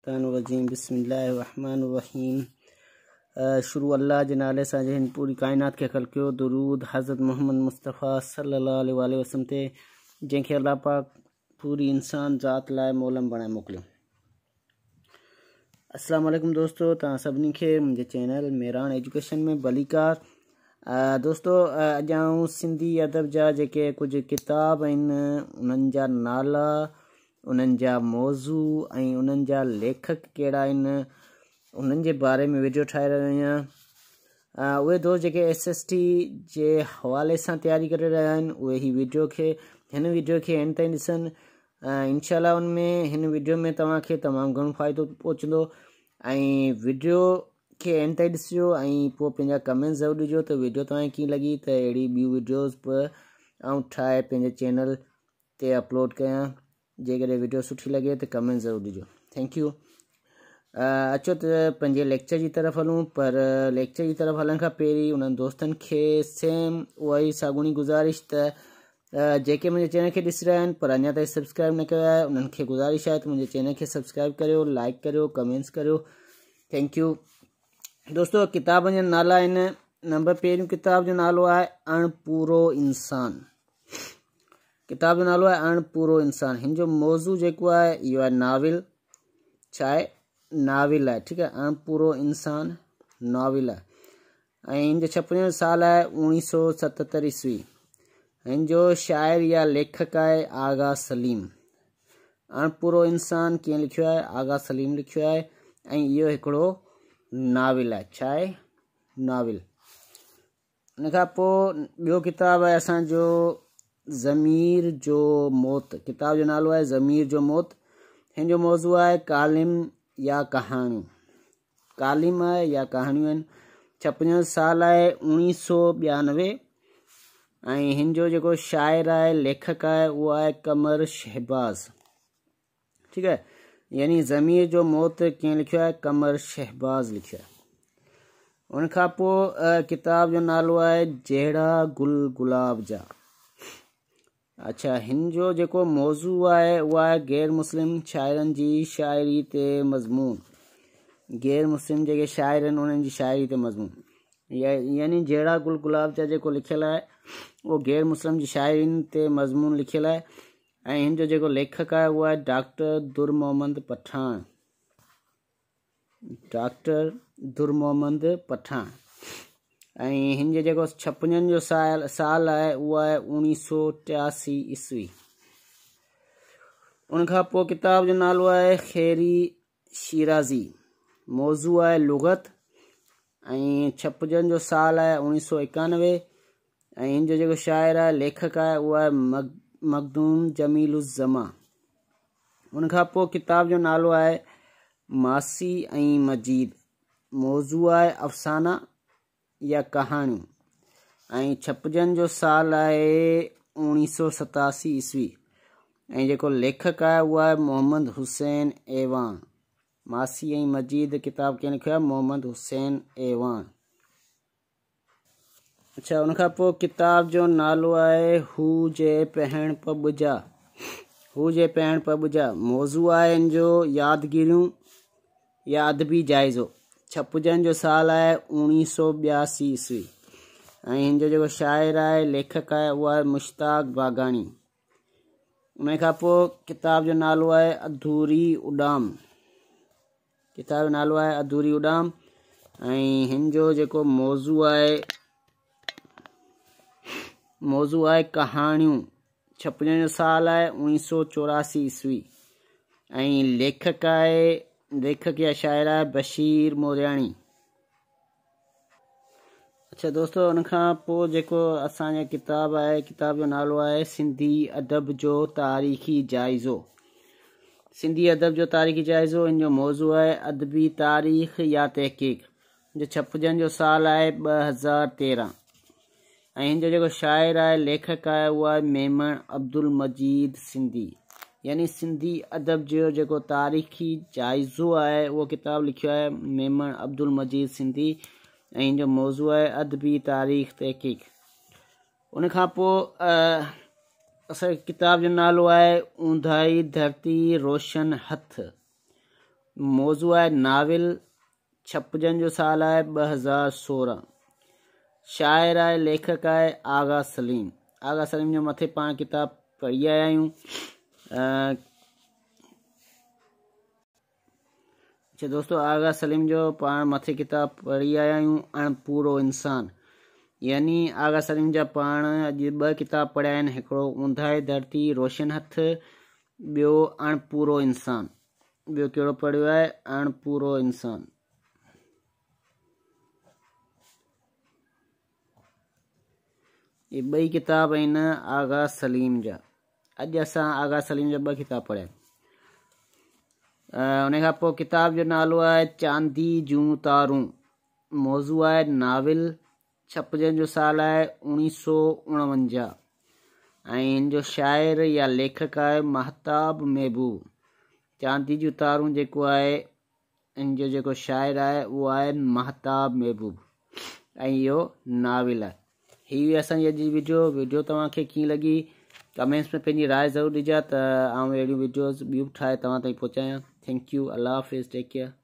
الشيطان الرجيم بسم الله الرحمن الرحيم شروع الله جي نالي سان جنهن پوري ڪائنات کي خلقيو. درود حضرت محمد مصطفيٰ صلي الله عليه واله وسلم تي، جنهن کي الله پاڪ پوري انسان ذات لاء مولم بڻائي موڪليو. السلام عليڪم دوستو، توهان سڀني کي منهنجي چينل ميراڻ ايجوڪيشن ۾ ڀليڪار. دوستو، اڄ آئون سنڌي ادب جا جيڪي ڪجهه ڪتاب آهن، انهن جا نالا، انهن جا موضوع ۽ انهن جا ليکڪ ڪهڙا آهن، انهن جي باري ۾ ويڊيو ٺاهي رهيو آهيان. اهي دوست جيڪي ايس ايس ٽي جي حوالي سان تياري ڪري رهيا آهن، اهي هي ويڊيو کي هن ويڊيو کي اينڊ تائين ڏسن. انشاء الله ان ۾ هن ويڊيو ۾ توهان کي تمام گهڻو فائدو پهچندو، ۽ ويڊيو کي اينڊ تائين ڏسجو ۽ پوء پنهنجا ڪمينٽس ضرور ڏجو ته ويڊيو توهان کي ڪيئن لڳي، ته اهڙي ٻيون ويڊيوز به آئون ٺاهي پنهنجي چينل تي اپلوڊ ڪيان. جيڪڏهن ويڊيو سٺي لڳي ته ڪمينٽ ضرور ڏجو. Thank you. اچو ته پنهنجي ليڪچر جي طرف هلون، پر ليڪچر جي طرف هلڻ کان پهرين انهن دوستن کي سيم اها ئي ساڳوڻي گذارش ته جيڪي منهنجي چينل کي ڏسي رهيا آهن پر اڃا تائين سبسڪرائب نه ڪيو آهي، انهن کي گذارش آهي ته منهنجي چينل کي سبسڪرائب ڪريو، لائڪ ڪريو، ڪمينٽس ڪريو. Thank you. دوستو، ڪتابن جا نالا آهن. نمبر پهريون ڪتاب جو نالو آهي اڻ پورو انسان. ڪتاب جو نالو آهي اڻ پورو انسان. هن جو موضوع جيڪو آهي اهو آهي ناول. ڇا آهي؟ ناول آهي. ٺيڪ آهي، اڻ پورو انسان ناول آهي ۽ هن جو ڇپجڻ جو سال آهي 1977 عيسوي. هن جو شاعر يا ليکڪ آهي آغا سليم. اڻ پورو انسان ڪنهن لکيو آهي؟ آغا سليم لکيو آهي ۽ اهو هڪڙو ناول آهي. ڇا آهي؟ ناول. ان کان پوء ٻيو ڪتاب آهي اسان جو ضمير جو موت. ڪتاب جو نالو آهي ضمير جو موت. هن جو موضوع آهي ڪالم يا ڪهاڻيون. ڪالم آهي يا ڪهاڻيون آهن. ڇپجڻ سال آهي 1992 ۽ هن جو جيڪو شاعر آهي، ليکڪ آهي، اهو آهي قمر شهباز. ٺيڪ آهي، يعني ضمير جو موت ڪنهن لکيو آهي؟ قمر شهباز لکيو آهي. ان کان پوء ڪتاب جو نالو آهي جهڙا گل گلاب جا. اچھا، هن جو جيڪو موضوع آهي اهو آهي غير مسلم شاعرن جي شاعري تي مضمون. غير مسلم جيڪي شاعر آهن انهن جي شاعري تي مضمون، يعني جهڙا گل گلاب جا جيڪو لکيل آهي اهو غير مسلم جي شاعرين تي مضمون لکيل آهي ۽ هن جو جيڪو ليکڪ آهي اهو آهي ڊاڪٽر در محمد پٺاڻ. ڊاڪٽر در محمد پٺاڻ ۽ هن جو جيڪو ڇپجڻ جو سال آهي اهو آهي 1983 عيسوي. ان کان پوء ڪتاب جو نالو آهي خيري شيرازي. موضوع آهي لغت ۽ ڇپجڻ جو سال آهي 1991 ۽ هن جو جيڪو شاعر آهي، ليکڪ آهي، اهو آهي مخدوم جميل الزمان. ان کان پوء ڪتاب جو نالو آهي ماسي ۽ مجيد. موضوع آهي افسانا يا ڪهاڻيون ۽ ڇپجڻ جو سال آهي 1987 عيسوي ۽ جيڪو ليکڪ آهي اهو آهي محمد حسين اعواڻ. ماسي ۽ مجيد ڪتاب ڪنهن لکيو آهي؟ محمد حسين اعواڻ. اچھا، ان کان پوء ڪتاب جو نالو آهي هو جي پهڻ پٻ جا. هو جي پهڻ پٻ جا. موضوع آهي ان جو يادگيريون يا ادبي جائزو. ڇپجڻ جو سال آهي 1982 عيسوي ۽ هن جو جيڪو شاعر آهي، ليکڪ آهي، اهو آهي مشتاق باگاڻي. ان کان پوء ڪتاب جو نالو آهي اڌوري اڏام. ڪتاب جو نالو آهي اڌوري اڏام ۽ هن جو جيڪو موضوع آهي، موضوع آهي ڪهاڻيون. ڇپجڻ جو سال آهي 1984 عيسوي ۽ ليکڪ آهي، ليکڪ يا شاعر آهي بشير مورياڻي. اچھا دوستو، ان کان پوء جيڪو اسان جو ڪتاب آهي، ڪتاب جو نالو آهي سنڌي ادب جو تاريخي جائزو. سنڌي ادب جو تاريخي جائزو، ان جو موضوع آهي ادبي تاريخ يا تحقيق، جو ڇپجڻ جو سال آهي 2013 ۽ هن جو جيڪو شاعر آهي، ليکڪ آهي، اهو آهي ميمڻ عبدالمجيد سنڌي. يعني سنڌي ادب جو جيڪو تاريخي جائزو آهي اهو ڪتاب لکيو آهي ميمڻ عبدالمجيد سنڌي ۽ هن جو موضوع آهي ادبي تاريخ تحقيق. ان کان پوء اسان ڪتاب جو نالو آهي اونداهي ڌرتي روشن هٿ. موضوع آهي ناول، ڇپجڻ جو سال آهي 2016. شاعر آهي ليکڪ آهي آغا سليم. آغا سليم جو مٿي پاڻ ڪتاب پڙهي آيا آهيون. اچھا دوستو آغا سليم جو پاڻ مٿي ڪتاب پڙهي آيا آهيون اڻپورو انسان. يعني آغا سليم جا پاڻ اڄ ٻه ڪتاب پڙهيا آهن، هڪڙو اونداهي ڌرتي روشن هٿ، ٻيو اڻپورو انسان. ٻيو ڪهڙو پڙهيو آهي؟ اڻپورو انسان. اهي ٻئي ڪتاب آهن آغا سليم جا. اڄ اسان آغا سليم جا ٻه ڪتاب پڙهيا. ان کان پوء ڪتاب جو نالو آهي چاندي جون تارون. موضوع آهي ناول. ڇپجڻ جو سال آهي 1949 ۽ هن جو شاعر يا ليکڪ آهي ماهتاب محبوب. چاندي جون تارون جيڪو آهي ان جو جيڪو شاعر آهي اهو آهي ماهتاب محبوب ۽ اهو ناول آهي. هي هئي اسان جي اڄ جي وڊيو. وڊيو توهان کي ڪيئن لڳي ڪمينٽس ۾ پنهنجي راء ضرور ڏجا ته آئون اهڙيون وڊيوز ٻيون به ٺاهي توهان تائين پهچايان. Thank you. Allah Hafiz. Take care.